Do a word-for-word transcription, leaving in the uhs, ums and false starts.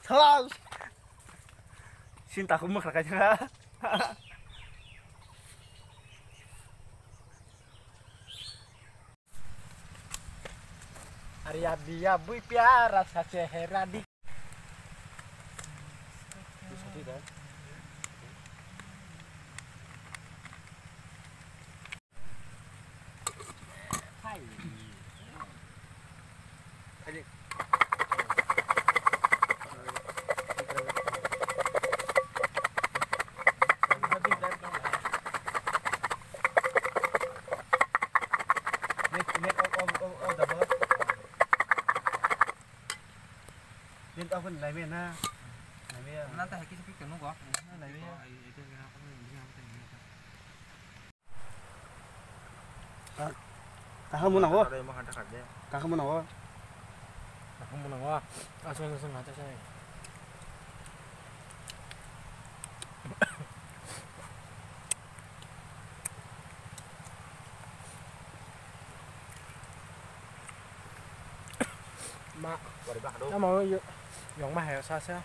Thas. Sin takhuk mwkhra kaisa. Arya biya bui pyara sa chehra di. Net, net off, off, off, off the bus. Net off, nai maya na. Nai maya. Nanta hai kisa pik tanu go. Nai maya. Kaham mwnang o. Kaham mwnang o. Kaham mwnang o. Asal asal nata sai. Ma. Ama yo yong ma hai sa sa.